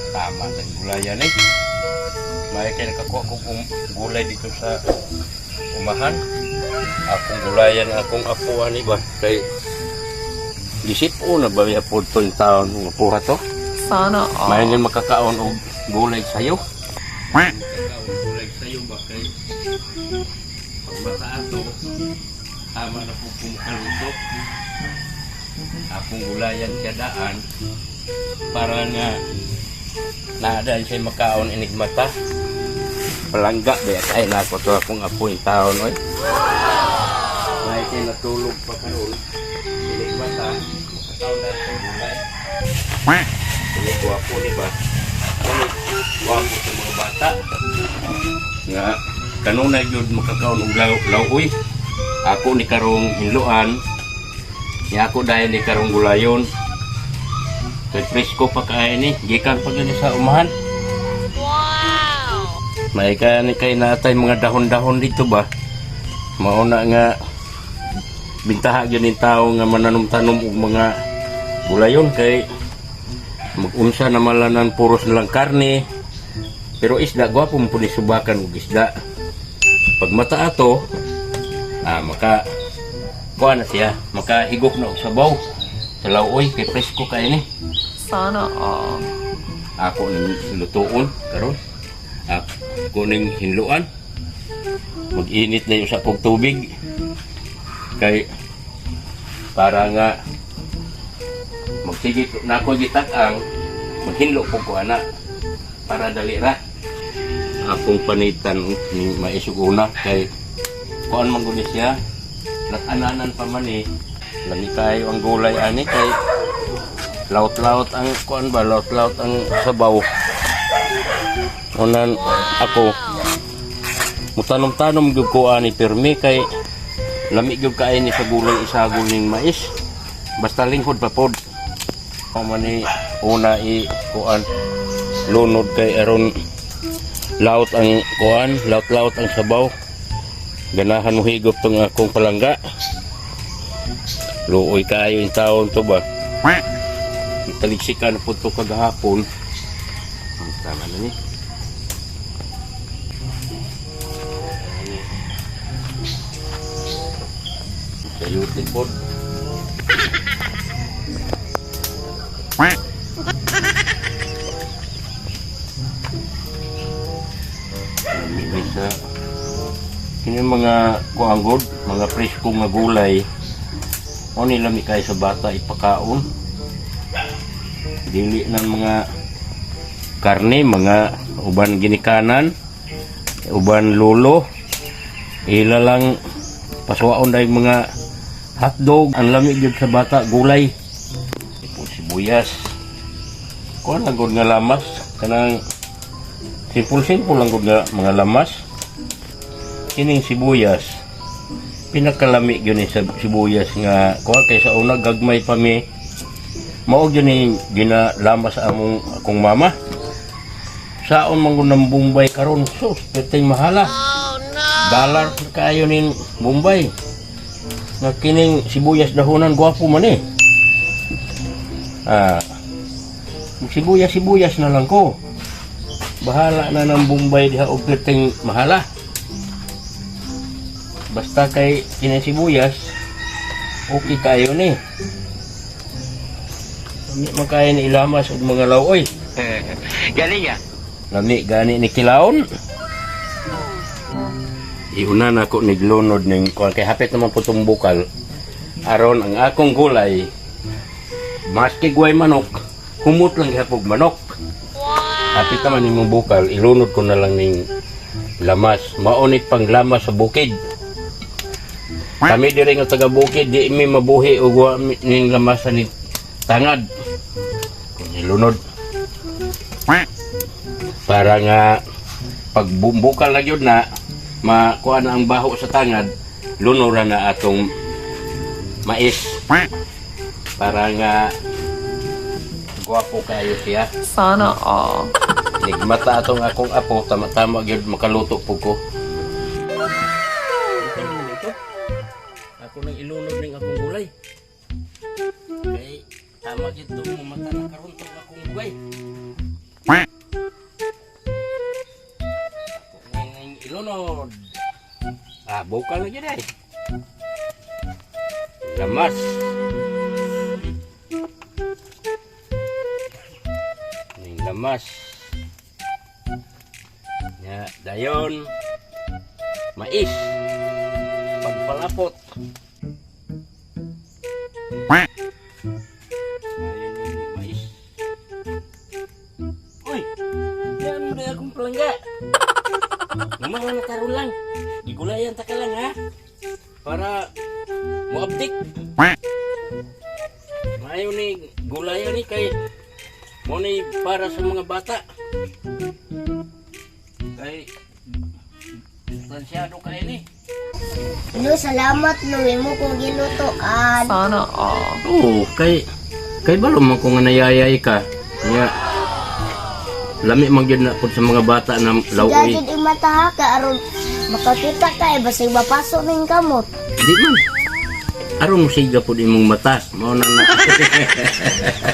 Tama sa gulayan eh. May kay nakakuha ko gulay dito sa umahan. Akong gulayan, akong apuan ni ba kay gisipo na ba ya po to yung taon ng apuha to? Sana all. May ni makakaon og gulay sayo. Makakaon gulay sayo ba kay pag mata ato, tama na po kung makaluto. Akong gulayan siya daan para nga naadaan siya makaon inig mata. Palangga ba kay na ako to akong apo yung taon oy. May kay natulog pa karon. Inig mata, makakaon na sa gulay. Ini gwapo ni ba? Ini gwapo sa mga bata. Nga kanunay gyud makakaon og law-oy. Ako ni karong hinluan. Ni ako dahil ni karong gulayon. Kay presko pa kaayo ni, gikan pa gyud ni sa umahan. Wow! May kaya ni kay natay mga dahon-dahon dito ba? Mauna nga bintaha gyud ning tao nga mananom-tanom og mga gulayon kay mag-unsa na malanan puros na lang karne. Pero isda gwapo mo pud ni subakan og isda. Pag mata ato, maka kuha na siya, makahigop na og sabaw. Sa lawoy kay presko kay ni. Sana all. Ako ning lutuon karon. Ako ning hinluan. Mag-init na yung sa akong tubig. Kay para nga magsige na ako gitag-ang maghinlo po ko ana para dali ra. Akong panitan ni maisog una kay kuan man gud ni siya. Lat-ananan pa man eh. Lami kayo ang gulay ani kay laut-laut ang kuan ba, laut-laut ang sabaw. Unan ako mutanom-tanom gyud ko ani pirmi kay lami gyud kaay ni sa gulay isagol ning mais. Basta linghod pa pod. Mao man ni una i kuan lunod kay aron laut ang kuan, laut-laut ang sabaw. Ganahan mo higop tong akong palangga. Luoy kaayo yung taon to ba? Taliksikan na po to kagahapon. Ang tama na ni. Sayutin po. May sa kini mga kuanggod, mga presko nga gulay. O nila mi kay sa bata ipakaon. Dili ng mga karne, mga uban ginikanan, uban lulo. Ila lang pasuwaon dahil mga hotdog. Ang lami gyud sa bata gulay. Ipon sibuyas. Kuan lang gud nga lamas kanang simple-simple lang gud nga mga lamas. Kining sibuyas pinakalami gyud ni sa sibuyas nga kuan kay sa una gagmay pa mi mao gyud ni ginalamas sa among akong mama. Saon man gud ng Bombay karon, sus, perting mahala. Oh no! Dollar na kaayo ning Bombay. Nga kining sibuyas dahonan gwapo man eh. Ah, sibuyas sibuyas na lang ko. Bahala na ng Bombay diha og perting mahala. Basta kay kining sibuyas, okay kayo ni. Lami man kaya ni ilamas og mga lawoy. Galing ah. Lami gani ni kilaon. Iuna na ako niglunod ning kuan kay hapit naman po tong bukal. Aron ang akong gulay maski guway manok, humot lang gihapog manok. Hapit naman nimong bukal, ilunod ko na lang ning lamas. Maunit pang lamas sa bukid. Kami diri nga taga bukid di mi mabuhi og wa ning lamas sa ni tangad. Kung ilunod para nga pag bukal na gyud na makuha na ang baho sa tangad, lunuran na atong mais para nga gwapo kayo siya. Sana all. Nigmata atong akong apo, tama-tama gyud makaluto po ko. Ako nang ilunod ning akong gulay. Kay tama gyud to mamata na karon tong akong gulay. Bukal na gyud ay. Lamas. Ning lamas. Nya dayon mais. Pagpalapot. Ayon ni mais. Uy, yan mo na akong palangga. Namawa na karon lang. Gigulayan ta ka lang ha. Para moabdik. Maayo ni gulayan ni kay mo ni para sa mga bata. Kay sustansyado kay ni. Lo, salamat lo. Imo kong gilutoan. Sana all. Oo, kay balo man ko nga nayayay ka. Nga lami man gyud na pud sa mga bata na lawoy. Gagid imata ha ka aron makakita ka eh basig mapaso ning kamot. Di man. Aron mo siga pud imong mata. Mao na na.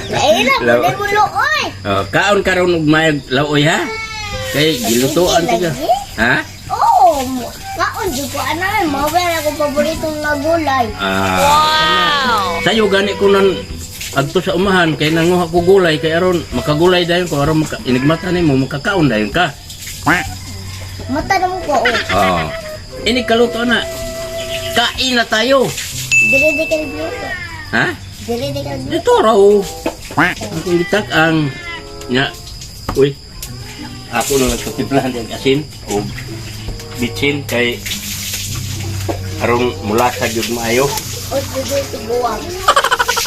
Laila, pwede mo lo oy. Oh, kaon karon og mayag lawoy ha. Kay gilutuan ti ka. Ha? Oo, kaon jud ko ana mao ba akong paboritong nga gulay. Ah. Wow. Sayo gani ko nan adto sa umahan kay nanguha ko gulay kay aron makagulay dayon ko aron maka, inigmata nimo makakaon dayon ka. Mata na mo ko oh. Oh. Ini kaluto na. Kain na tayo. Dili di ka nagluto. Ha? Dili di ka nagluto. Ito raw. Ang gitak ang nya. Uy. Ako na nagpatimplahan ang asin o bitsin kay arong mulasa gyud maayo. O dili tiguang.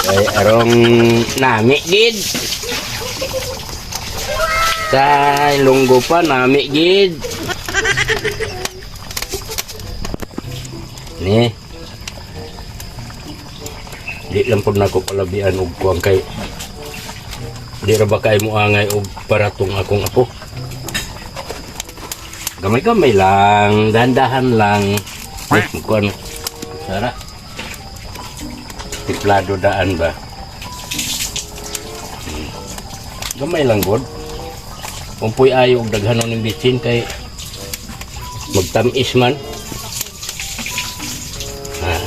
Kay arong nami gid. Sa lunggo pa nami gid. Ni. Di lang pud nako palabian og kuang kay di ra ba kay moangay og paratong akong apo. Gamay-gamay lang, dahan-dahan lang. Eh, kuan. Sara. Tiplado daan ba? Gamay lang god. Umpoy ayo og daghanon ning bitsin kay magtamis man. Ah,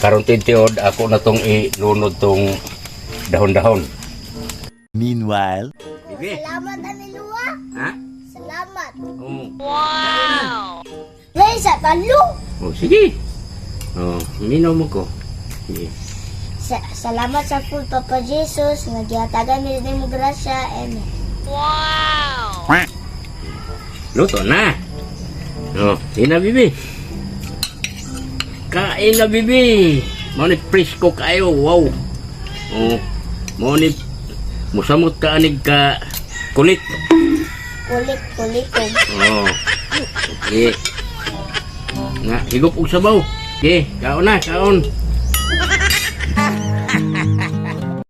karon tiod ako na tong ilunod tong dahon-dahon. Meanwhile. Bibi. Salamat ani Lua. Ha? Salamat. Oo. Lay sa talo. Oh, sige. Oh, minaw mo ko. Sige. Salamat sa food Papa Jesus nga gihatagan mi nimo grasya. Amen. Luto na. Oh, sige na bibi. Kain na bibi. Mao ni presko kayo. Wow. Oh, mao ni musamot ka anig ka kulit. Kulit kulit ko. Oh. Okay. Na, higop og sabaw. Okay, kaon na, kaon.